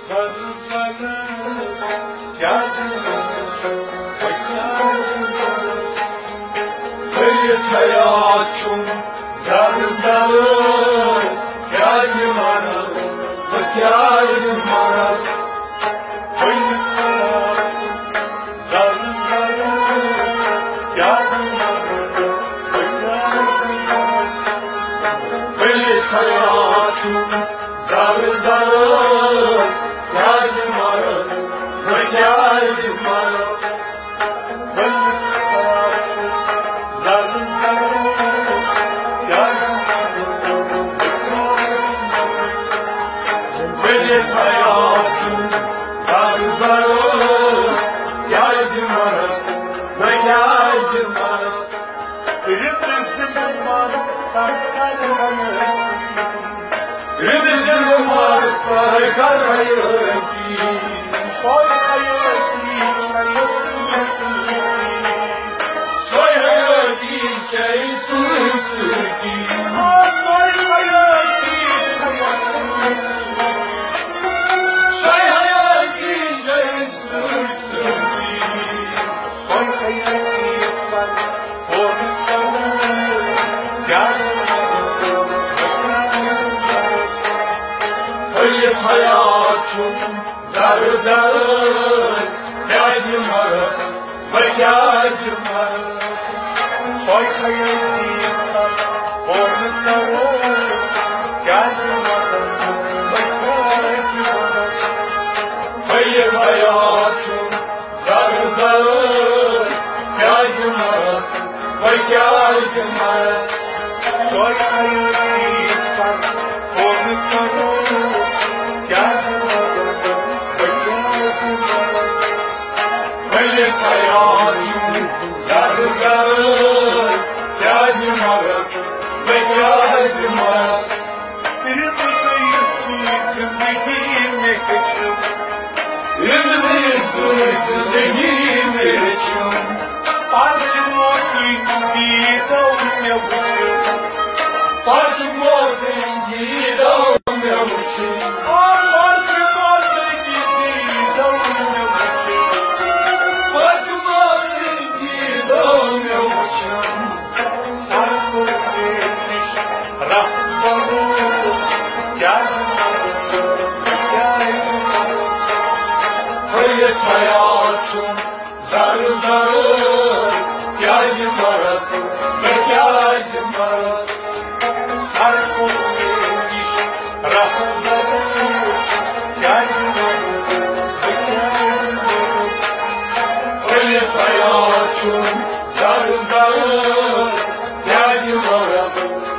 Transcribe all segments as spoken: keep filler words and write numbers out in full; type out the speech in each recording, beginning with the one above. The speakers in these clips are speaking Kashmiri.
زر زرس کیازِ مرس، بہٕ کیازِ مرس؟ کٔرِتھ حیات چھُم زر زرس کیازِ مرس، بہٕ کیازِ مرس؟ کٔرِتھ حیات چھُم زر زرس کیازِ مرس، بہٕ کیازِ مرس؟ کٔرِتھ حیات چھُم زر زرس کیازِ مرس، بہٕ کیازِ مرس؟ زر زرس کیازِ مرس، بہٕ کیازِ مرس؟ کٔرِتھ حیات چھُم زر زرس کیازِ مرس، بہٕ کیازِ مرس؟ رِتہٕ زِنٛدٕ مَر سرکار حیٲتی۔ رِتہٕ زِنٛدٕ مَر سرکار حیٲتی۔ سۄے حیٲتی چھےٚ سۭتۍ سۭتی۔ سۄے حیٲتی چھےٚ سۭتۍ سۭتی۔ آ، سۄے حیٲتی چھےٚ سۭتۍ سۭتی۔ سۄے حیٲتی چھےٚ سۭتۍ سۭتی۔ سۄے حیٲتی سر۔ پھٔلِتھ حیات چھُم زر زرس کیازِ مرس، بہٕ کیازِ مرس؟ سۄے حیٲتی سر پوٚر کرس، کیازِ مرس، بہٕ کیازِ مرس؟ پھٔلِتھ حیات چھُم زر زرس کیازِ مرس، بہٕ کیازِ مرس؟ سۄے حیٲتی سر پوٚر کرس، کیازِ مرس، بہٕ کیازِ مرس؟ پھٔلِتھ حیات چھُم زر زرس کیازِ مرس، بہٕ کیازِ مرس؟ رِتہٕ سۭتۍ زِندگی مےٚ ہیٚچھِم۔ رِتہٕ سۭتۍ زِندگی مےٚ ہیٚچھِم۔ پَتہٕ موتٕکۍ دیٖدو مےٚ وٕچھِم۔ پَتہٕ موتٕکۍ دیٖدو مےٚ وٕچھِم۔ آ، پَتہٕ موتٕکۍ دیٖدو مےٚ وٕچھِم۔ پَتہٕ موتٕکۍ دیٖدو مےٚ وٕچھِم۔ سر کوٚر مےٚ نِش رَتھ بروس، کیازِ مرس، کیازِ مرس؟ پھٔلِتھ حیات چھُم زر زرس کیازِ مرس، بہٕ کیازِ مرس؟ سر کوٚر مےٚ نِش رَتھ بروس، کیازِ مرس، بہٕ کیازِ مرس؟ پھٔلِتھ حیات چھُم زر زرس کیازِ مرس،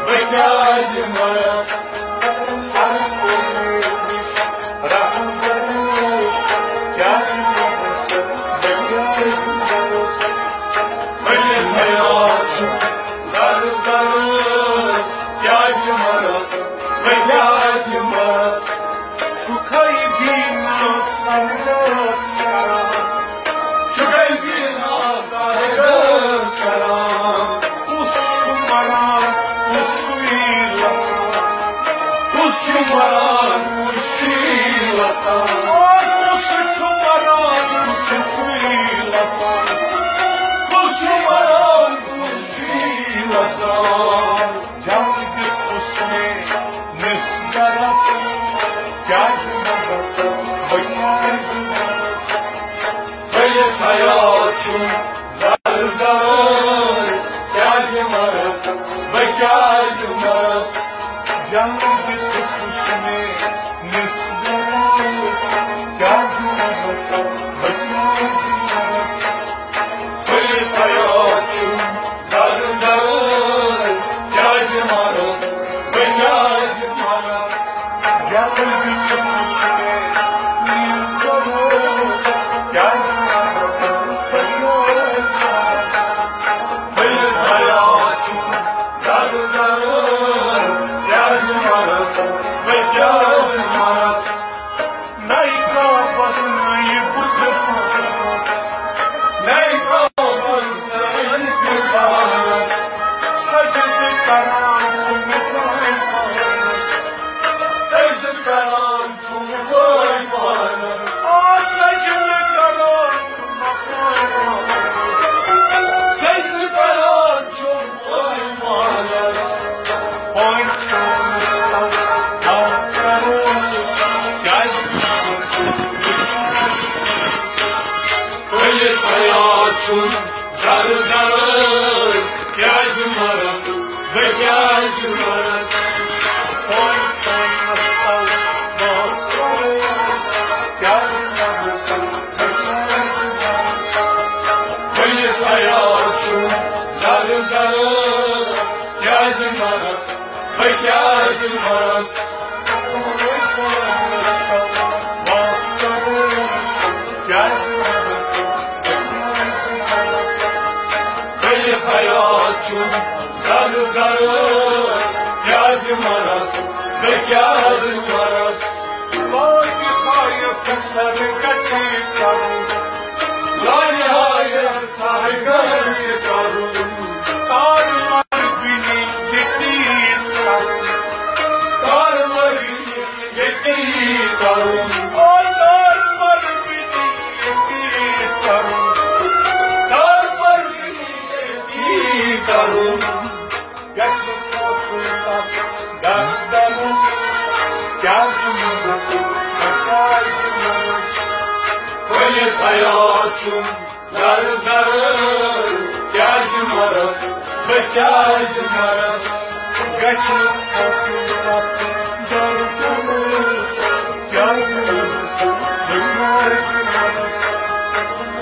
بہٕ کیازِ مرس؟ سر کوٚر مےٚ نِش رَتھ بروس، کیازِ مرس، بہٕ کیازِ مرس؟ پھٔلِتھ حیات چھُم زر زرس کیازِ مرس، بہٕ کیازِ مرس؟ چھُکھے بینا سرگس کران۔ چھُکھے بینا سرگس کران۔ کُس چھُ مران، کُس چھُ یی لسان؟ کُس چھُ مران، کُس چھُ یی لسان؟ آ، کُس چھُ مران، کُس چھُ یی لسان؟ کُس چھُ مران، کُس چھُ یی لسان؟ جنگ دیُتُس مےٚ مِس گرس، کیازِ نہ گژھٕ، بہٕ کیازِ نہ گژھٕ؟ پھٔلِتھ حیات چھُم زر زرس، کیازِ مرس، بہٕ کیازِ مرس؟ جنگ دیُتُس مےٚ مِس گرس، زر زرس کیازِ مرس، بہٕ کیازِ مرس؟ کیازِ مرس؟ ؤلِتھ حیات چھُم زر زرس، کیازِ مرس؟ بہٕ کیازِ مرس؟ کیازِ مرس؟ بہٕ یہِ حیات چھُم زر زرس، کیازِ مرس؟ بہٕ کیازِ مرس؟ لانِہایت سر گژھِ کرُن، لانِہایت سر گژھِ کرُن۔ کر مر بنی یتیٖم کرُن، کر مر بنی یتیٖم کرُن، او کر مر بنی یتیٖم کرُن، کر مر بنی یتیٖم کرُن۔ گژھِ نہٕ کھوژُن تتھ گردنس، کیازِ مرس، بہٕ کیازِ مرس؟ ؤلِتھ حیات چھُم زر زرس، کیازِ مرس؟ بہٕ کیازِ مرس؟ گژھِ نہٕ کھوژُن تتھ گردنس، کیازِ مرس، بہٕ کیازِ مرس؟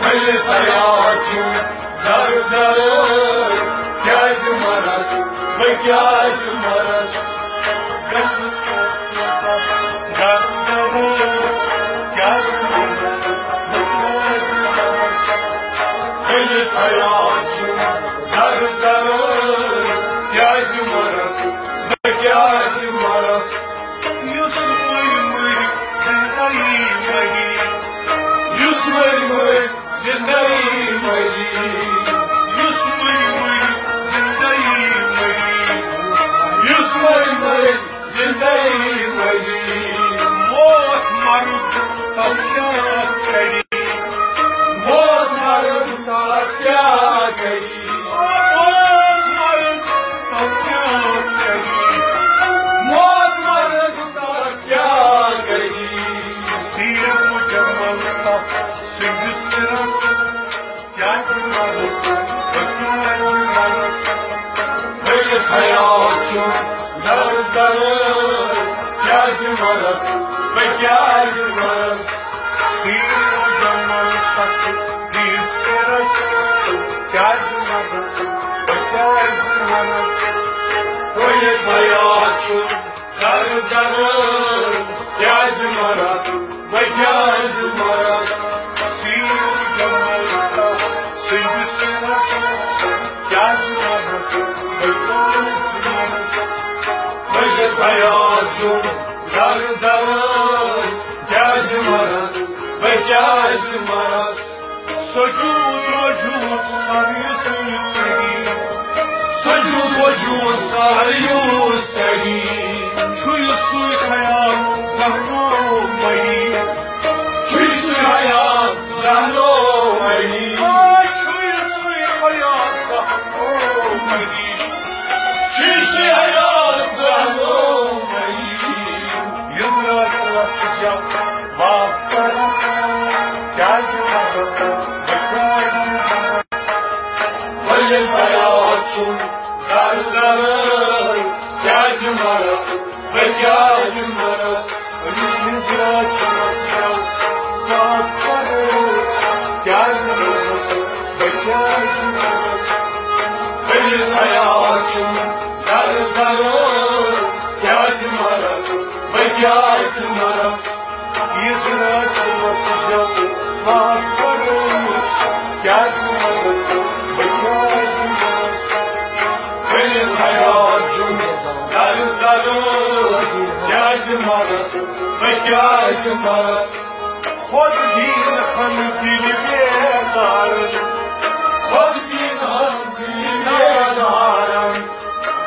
ؤلِتھ حیات چھُم زر زرس، کیازِ مرس؟ بہٕ کیازِ مرس؟ گژھِ نہٕ کھوژُن تتھ گردنس، کیازِ مرس؟ بہٕ کیازِ مرس؟ ؤلِتھ حیات چھُم زر زرس، کیازِ مرس؟ بہٕ کیازِ مرس؟ یُس مٔرۍ مٔرۍ زِندَے مٔری، یُس مٔرۍ مٔرۍ زِندَے مٔری، یُس مٔرۍ مٔرۍ زِندَے مٔری، یُس مٔرۍ مٔرۍ زِندَے مٔری۔ موت مرُن تَس کیٛاہ کَرِ؟ موت مرُن تَس کیٛاہ کَرِ؟ موت مرُن تَس کیٛاہ کَرِ؟ موت مرُن تَس کیٛاہ کَرِ؟ سیٖر مُجمل تَس سٕنٛدِس سِرَس کیٛازِ مرُس؟ بہٕ کیٛازِ مرُس؟ ؤلِتھ حیات چھُم زر زرس، کیٛازِ مرس؟ بہٕ کیٛازِ مرس؟ سیٖر مُجمل تَس سٕنٛدِس سِرَس کیٛازِ مرُس؟ بہٕ کیٛازِ مرُس؟ ؤلِتھ حیات چھُم زر زرس، کیٛازِ مرس؟ بہٕ کیٛازِ مرس؟ سیٖر جمال سٕنٛدِس سِرَس کیٛازِ مرس؟ بہٕ کیٛازِ مرس؟ ؤلِتھ حیات چھُم زر زرس، کیٛازِ مرس؟ بہٕ کیٛازِ مرس؟ سجود وجود سر یُس تُہی، سجود وجود سر یُس تُہی، چھُ یہِ سُے حیات زہنو مٔری، چھُ یہِ سُے حیات زہنو مٔری، آ، چھُ یہِ سُے حیات زہنو مٔری، چھُ یہِ سُے حیات زہنو مٔری۔ یُس راتھ رس جب واپس کیٛازِ مرس؟ بہٕ کیٛازِ مرس؟ ؤلِتھ حیات چھُم زر زرس، کیٛازِ مرس؟ بہٕ کیٛازِ مرس؟ أمِس مِزراج چھُمس کیٛازِ واپس کیٛازِ مرس؟ بہٕ کیٛازِ مرس؟ ؤلِتھ حیات چھُم زر زرس، کیٛازِ مرس؟ بہٕ کیٛازِ مرس؟ یہِ زِندٕ چھُس جب واپس کیٛازِ مرس؟ بہٕ کیٛازِ مرس؟ ؤلِتھ حیات چھُم زر زرس، کیٛازِ مرس؟ بہٕ کیٛازِ مرس؟ خۄد دیٖن ہن دِلہِ بیدارن، خۄد دیٖن ہن دِلہِ بیدارن،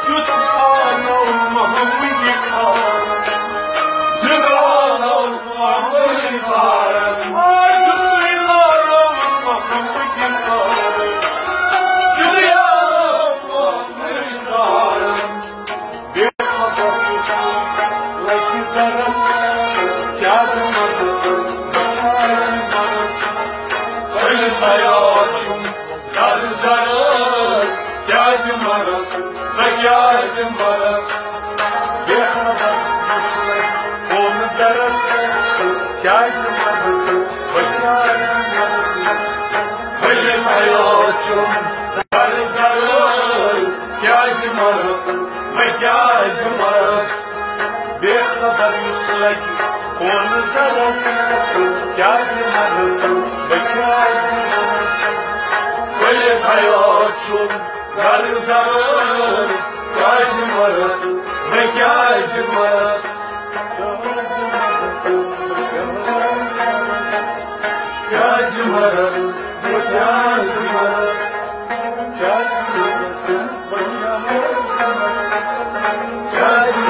دیُت آلو محمدِ خان، دیُت آلو محمدِ خان، آ، دیُت آلو محمدِ خان، دیُت آلو محمدِ خان۔ بے خبر لگہِ زرس، کیٛازِ مرس، کیٛازِ مرس؟ ؤلِتھ حیات چھُم کیٛازِ مَرَس؟ بے خبر قوم درس، کیٛازِ مَرَس؟ بہٕ کیٛازِ مَرَس؟ ؤلِتھ حیات چھُم زَرٕ زَرٕ، کیٛازِ مَرَس؟ بہٕ کیٛازِ مَرَس؟ بے خبر یُس لَگہِ قوم درس، کیٛازِ مَرَس؟ بہٕ کیٛازِ مَرَس؟ ؤلِتھ حیات چھُم زَرٕ زَرٕ، کیٛازِ مَرَس؟ بہٕ کیٛازِ مَرَس؟ کیٛازِ مَرَس؟ بہٕ کیٛازِ مَرَس؟ کیٛازِ مَرَس؟ بہٕ کیٛازِ مَرَس؟ کیٛازِ